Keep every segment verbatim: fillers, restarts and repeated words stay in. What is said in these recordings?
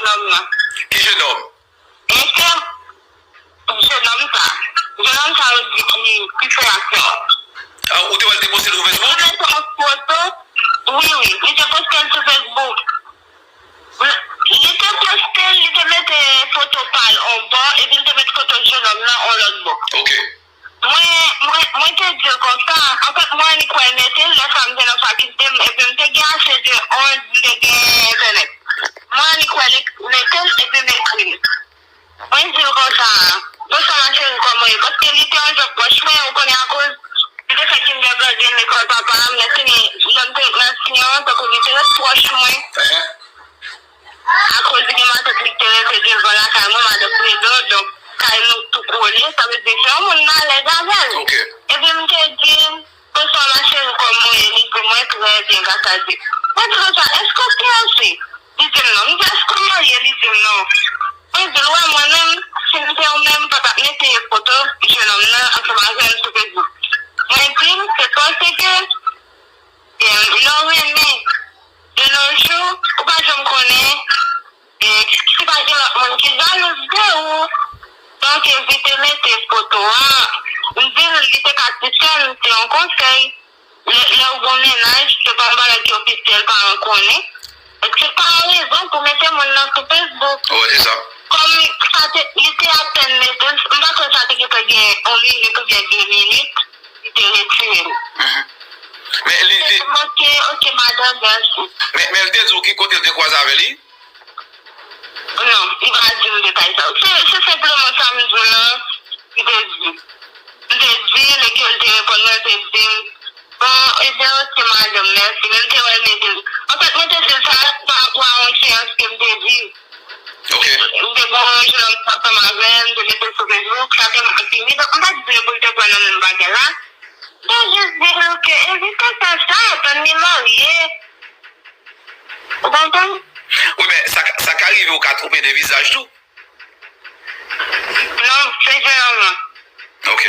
jenòm nan. Ki jenòm? Èske jenòm sa, jenòm sa yo di ki, ki fè aksyon an. Ah, ou te wè l te poste l sou Facebook? Li mete yon foto, wi, wi, li te poste l sou Facebook. Li te poste l, li te mete foto pa l yon bò, epi li te mete foto jenòm nan yon lòt bò. Ok. Mwen, mwen, mwen te di l konsa, anfèt, mwen annik wè l mete l, lè sa m te nan fakilte m, epi m te gen ase de onz, m te gen entènèt. Mwen annik wè l mete l, epi m ekri l. Mwen di l konsa, "Bonswa ma chérie, kòman w ye?" Paske li te yon jòb pwòch mwen, ou konnen akoz li te fè kindergarten lekòl papa m, lè fini, lè m te nan siyen an, tankou li te ret pwòch mwen. Akoz li gen matant li ki te rete devan lakay mwen, madan Fredo, donk kay nou tou kole, sa vle di se yon moun m alèz avè l. Ok. Epi m te di, "Bonswa ma chérie, kòman w ye?" Li di, "Mwen trè byen, gras a Dye." Mwen di konsa, "Èske w fiyanse?" Li di m, "Non." M di, "Èske w marye?" Li di m, "Non." Mwen di l, "Wè mwen menm, si m te w menm, m pa t ap mete foto jenòm nan ansanm avè m sou Facebook." Mwen di l, "Se paske, e, lè w renmen, de nos jours, ou pa janm konnen, e, si pa gen lòt moun ki jalouz de ou." Donk, evite mete foto a. M di l, li te ka ti fè m, se yon konsèy. Lè, lè w gen yon mennaj, se pa yon bagay ki ofisyèl, paran konnen. Èske pa yon rezon pou mete moun nan sou Facebook? Wi, se sa. Kòm sa te, li te apèn mete l, m pa kwè sa te gentan gen yon minit oubyen de minit, li te retire l. Mhm. Men li, li, Li te montre, "Ok, madanm, mèsi." Men, men li te di w ki kote l te kwaze avè li? Non, li pa di m detay sa yo. Se, se senpleman sa m di w lan, li te di. M te di, lè ke l te reponn mwen, l te di m, "Bon, ebyen, ok, madanm, mèsi." Men m te wè l mete l. Anfèt, mwen te di l sa pa rapò a yon seyans ke m te viv. Ok. M te gen yon jenòm ansanm avè l, m te mete l sou Facebook, sa te mal fini. Donk, m pa t vle pou l te pran nan menm bagay la. M te jis di l ke evite fè sa, tann li marye. Ou konprann? Wi, men sa, sa ka rive ou ka twonpe de vizaj tou. Non, se jenòm lan. Ok.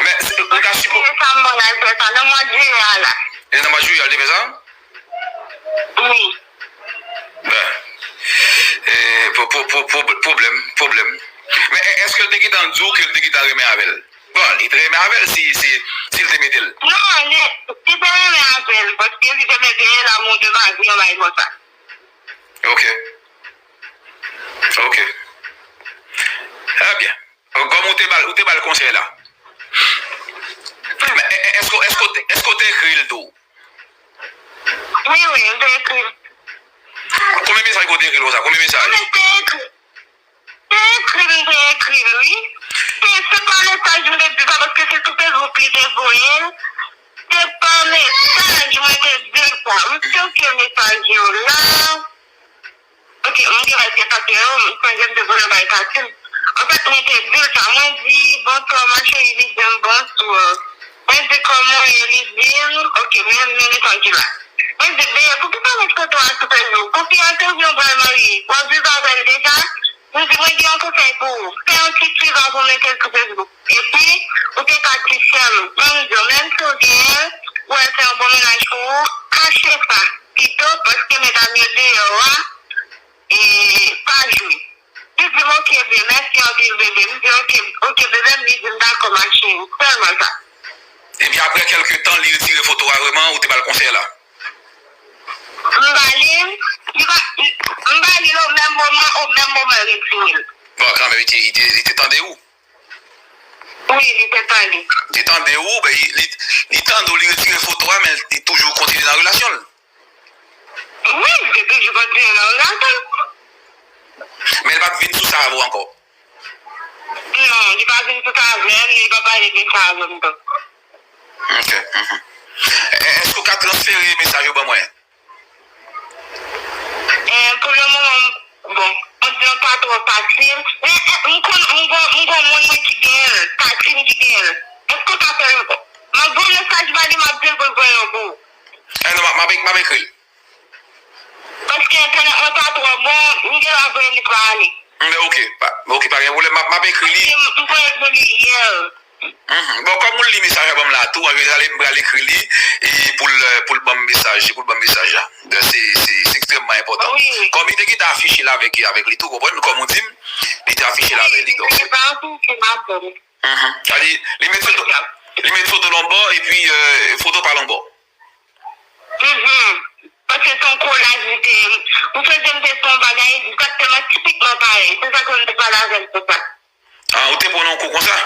Men, se, ou ka sipo- Se sa m ban l fè sa, nan mwa jiyè a la. E nan mwa jiyè a l te fè sa? Wi. Ben, e, po-, po-, po-, po-, pwoblèm, pwoblèm. Men, e, èske l te gentan di w ke l te gentan renmen avè l? Bon, li te renmen avè l si, si, si l te mete l. Non, li, li te renmen avè l, paske li te mete l'amour de ma vie, yon bagay konsa. Ok. Ok. Trè byen. Kòm ou te ba l, ou te ba l konsèy la. Men, e, e, èske, èske, èske w te ekri l tou? Wi, wi, m te ekri l. Konbyen mesaj ke w te ekri l konsa? Konbyen mesaj? M te ekri. Te ekri m, te ekri l, wi. Se, se pa mesaj m te di sa, paske se sou Facebook li te voye l. Se pa mesaj mwen te di l sa. M cheke mesaj yo la. Ok, m gen bagay ki efase yo, m sonje m te voye yon bagay Katin. Anfèt, mwen te di l sa. Mwen di, "Bonswa, ma chérie," li di m, "Bonswa." Mwen di, "Kòman w ye?" Li di m, ok, men, men mesaj la. Mwen di, "Bebe, poukisa w met foto a sou Facebook? Ou fiyanse oubyen w pral marye? W ap viv avè l deja?" M di, "Mwen gen yon konsèy pou ou. Fè yon ti swiv avan w mete l sou Facebook. Epi, ou te ka ti fè m. Ban m di w, menm si w genyen l, ou wè l se yon bon mennaj pou ou, kache sa pito, paske medam yo deyò a, e, pa jwe." Li di m, "Ok, bebe, mèsi anpil, bebe." M di, "Ok, ok, bebe m." Li di m, "Dakò, ma chérie." Sèlman sa. Epi apre kèlke tan, li retire foto a vrèman, ou te ba l konsèy la? M ba li, li ba, m ba li l o menm moman, o menm moman l retire l. Bon, kanmenm, li te, li te, li te tande ou? Wi, li te tande. Li te tande ou, ben, li, li, li tande w, li retire foto a, men li toujou kontinye nan relasyon l. Wi, li te toujou kontinye nan relasyon l. Men li p ap vin sou sa avè w ankò? Non, li pa vin sou sa avè m, li pa pale de sa avè m tou. Ok. Mhm. E, èske w ka transfere mesaj yo ban mwen? E, pou le moman, bon, mwen di w pa twò fasil, men, e, m konn, m gon, m gon moun mwen ki genyen l, Katin ki genyen l. Èske w ka fè l? M ap voye mesaj ba li, m ap di l pou l voye yo pou ou. E, non, m ap, m ap, m ap ekri l. Paske entènèt mwen pa twò bon, m gen dwa voye li pa ale. M, ok, pa, ok, pa gen pwoblèm, m ap, m ap ekri li. Paske m, m voye l pou li yè. Mhm. Bon, kòm ou li mesaj la ban m la tou, an jeneral, m pral ekri li, e pou l, pou l ban m mesaj, pou l ban m mesaj la. Se, se, se ekstrèmman pa enpòtan. Wi. Kòm li te gentan afiche l avèk, avèk li tou, konprann? Kòm ou di m, li te afiche l avèk li, donk se Mhm. Sa di, li met foto, li met foto l yon bò, epi, euh, foto pa l yon bò. Mhm. Paske se yon kolaj li te ye. Ou fè di m te fè yon bagay egzakteman, tipikman parèy. Se sa ke m te pale avè l konsa. Ah, ou te pran yon kou konsa?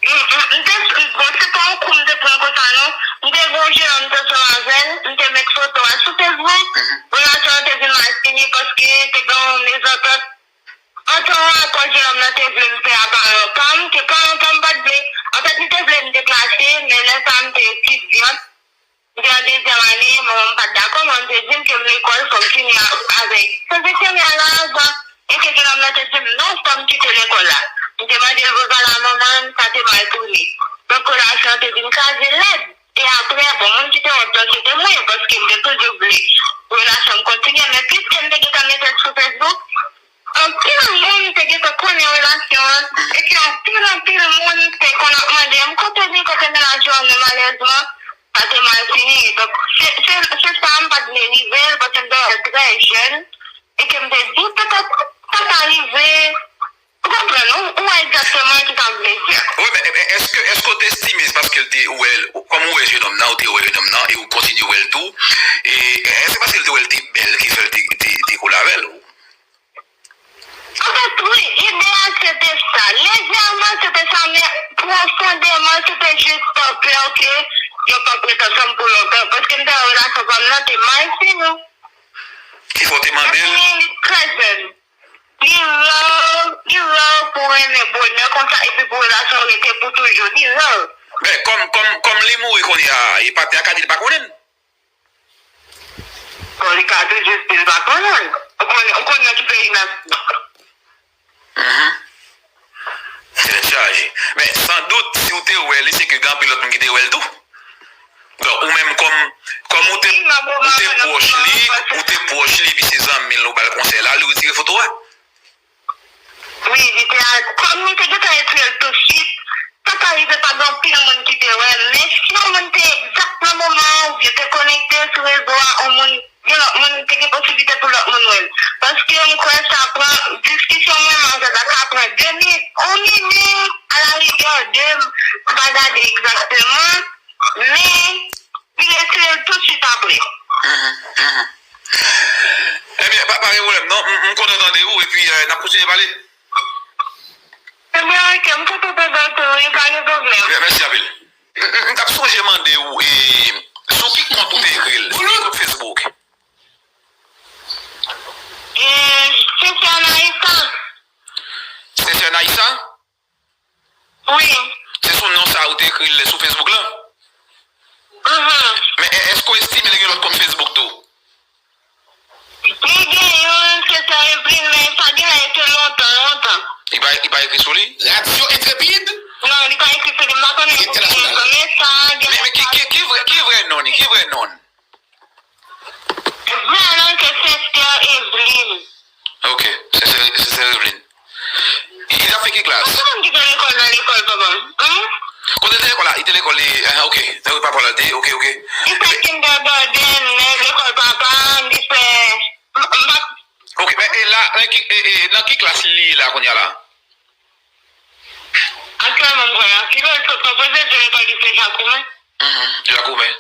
M, m, m te, bon, se pa yon kou m te pran konsa, non. M te gen yon jenòm m te sou avè l, m te met foto a sou Facebook. Mhm. Relasyon an te vin mal fini paske te gen yon mezantant. Antan rapò jenòm nan te vle m fè a paran pa m, ke paran pa m pa t vle. Anfèt, li te vle m deplase, men lè sa a m te etidyant. M te an dezyèm ane, manman m pa t dakò, manman m te di m ke m lekòl, fò m fini a, avèk. Sa se sènè a la avan. E ke jenòm nan te di m, non, fò m kite lekòl la. M te mande l pou sa la, manman m, sa te mal tounen. Donk, relasyon an te vin kraze lèd. E apre, bon, moun ki te wont lan, se te mwen, paske m te toujou vle relasyon m kontinye. Men piske m te gentan mete l sou Facebook, anpil moun te gentan konnen relasyon an, epi anpil, anpil moun te konn ap mande m, "Kote li, kote mennaj ou an?" Men malèrezman, sa te mal fini. Donk, se, se, se sa m pa t vle rive l, paske m te wè l trè jèn, e ke m te di, petèt, sa ka rive, ou konprann, ou, ou wè egzakteman ki sa m vle di a. Wi, men, men èske, èske w te estime se paske l te wè l, kòm ou wè jenòm nan, ou te wè jenòm nan, e ou kontinye wè l tou, e, e se paske l te wè l te bèl ki fè l te, te, te kole avè l? Anfèt, wi, ide a se te sa. Lejèman, se te sa, men pwofondèman, se te jis pa pè ke yo p ap ret ansanm pou lontan. Paske m te wè relasyon pa m nan te mal fini. Ki fè w te mande l? Li fini, li trè jèn. Li rè, li rè pou renmen bonè konsa, epi pou relasyon rete pou toujou. Li rè. Men, kòm, kòm, kòm li mouri kounye a, e patnè a ka di l pa konnen l? Bon, li ka toujou di l pa konnen l. Ou konnen, ou konnen ki peyi n ap Mhm. Tèt chaje. Men, san dout, si w te wè li, se ke gen anpil lòt moun ki te wè l tou. Donk, ou menm kòm, kòm ou te, ou te pwòch li, ou te pwòch li, epi se zanmi l, ou ba l konsèy la, li retire foto a. Wi, li te al, kòm li te gentan retire l tousuit, sa ka rive pa gen anpil moun ki te wè, men si yon moun te egzak nan moman an, oubyen te konekte sou rezo a, yon moun, gen lòt moun, te gen posiblite pou lòt moun wè l. Paske m kwè sa pran, diskisyon mwen, manzè la ka pran de minit, yon minit, alarigè de, m pa gade egzakteman, men li retire l tousuit apre. Mhm, mhm. Ebyen, pa, pa gen pwoblèm, non. M, m kontan tande w, epi, euh, n ap kontinye pale. Ebyen, ok, m kontan tande w tou, wi, pa gen pwoblèm. Mè-, mèsi anpil. M, m, m t ap sonje mande w, e, sou ki kont ou te ekri l? Sou ki kont Facebook? E, Sesè Anaïsa. Sesè Anaïsa? Wi. Se sou non sa a ou te ekri l sou Facebook lan? Mhm. Men e-, èske w estime li gen lòt kont Facebook tou? Li gen youn, se Sè Eveline, men sa genlè te lontan, lontan. Li pa, li pa ekri sou li? Radyo Entrepid? Non, li pa ekri sou li, m pa konnen pou ki rezon, men sa genlè. Men, men ki, ki, ki vrè, ki vrè non li? Ki vrè non l? Vrè non l se Sestè Eveline. Ok, Sestè, Sestè Eveline. Li, li t ap fè ki klas? Ou konn ki te lekòl nan lekòl papa m? Hm? Kote l te lekòl la? Li te lekòl li, ah, ok. Nan rue Papa Lalde, ok, ok. Li fè kindergarten nan lekòl papa m, li fè, m, m pa Ok, men, e la, nan ki, e, e, nan ki klas li ye la kounye a la? Aktyèlman, m kwè a, ki lè l sot nan pwofesè lekòl li se Jakoumen. Mhm, Jakoumen.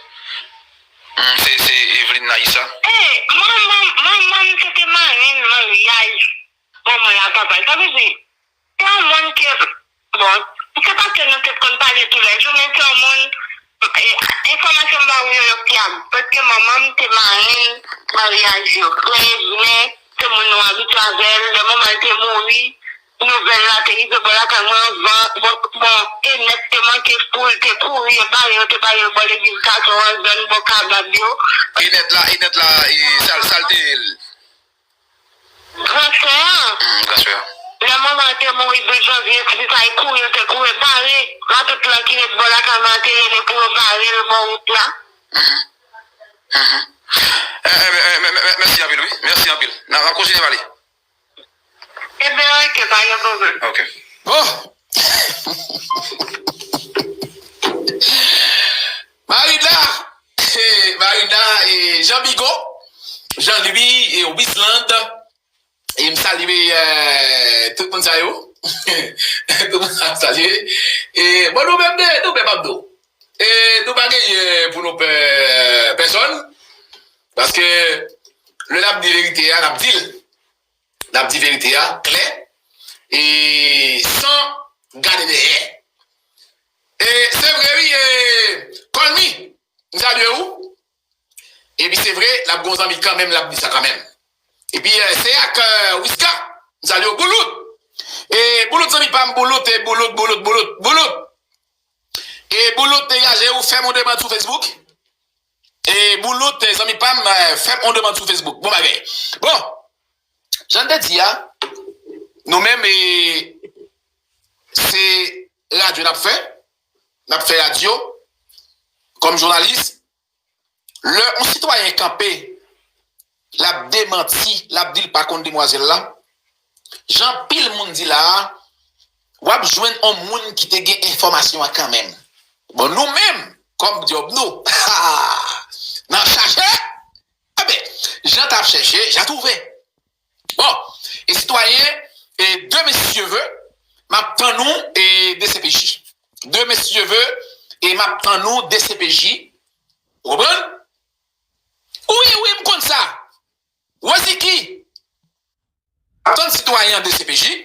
Mhm, se, se Eveline Naïsa. E, manman, manman m se te marenn maryaj manman l ak papa l. Sa vle di, se yon moun ke, bon, se pa ke nou te konn pale toulèjou, men se yon moun, e, enfòmasyon m ba ou yo, yo fyab. Paske manman m te marenn maryaj yo. Frè Edmen, se moun nou abitye avè l. Lè manman l te mouri, nouvèl la te rive bò lakay mwen anvan, bon, bon, Enèt te manke foul, te kouri, yo bare, yo te bare l bò legliz Katon an, zòn bò Kabab yo. Enèt la, Enèt la, e, sa l, sa l te ye l? Gran sè an. Hmm, gran sè an. Lè manman an te mouri douz janvye, se sa, e kouri, yo te kouri bare matant lan ki ret bò lakay mwen an, te rele pou yo bare l bò wout la. Mhm. Mhm. Eh, eh, eh, mè-, mè-, mè-, mèsi anpil, wi. Mèsi anpil. N a, n a kontinye pale. Ebyen, ok, pa gen pwoblèm. Ok. Bon. Marina, eh, Marina, eh, Jean Bigot, Jean Salye e Wisland. E m salye, eh, tout moun sa yo. Tout moun sa m salye. E bon, nou menm, nou menm ap do. E nou pa genyen pou nou pè pèsonn. Paske lè n ap di verite a, n ap di l. N ap di verite a klè. E san gade dèyè. E se vre, wi, e Kolmi, m salye ou. Epi se vre, l ap gon zanmi kanmenm, l ap di sa kanmenm. Epi, eh, se ak, eh, Wiska, m salye w, Boulout. E Boulout, zanmi pa m, Boulout, e Boulout, Boulout, Boulout, Boulout. E Boulout, degaje w, fè m yon demann sou Facebook. E Boulout, eh, zanmi pa m, eh, fè m yon demann sou Facebook. Bon bagay. Bon, jan n te di a, nou menm, e, se radyo n ap fè. N ap fè radyo kòm jounalis. Lè yon sitwayen kanpe, l ap demanti, l ap di l pa konn demwazèl la, jan pil moun di la a, w ap jwenn yon moun ki te gen enfòmasyon an kanmenm. Bon, nou menm, kòm djòb nou, n ap chache. Enben, jan t ap chèche, jan twouve. Bon, e sitwayen, e de mesye ve, m ap tann ou, e D C P J. De mesye ve, e m ap tann ou D C P J. Ou konprann? Wi, wi, m konn sa. Woziki, m ap tann sitwayen an D C P J.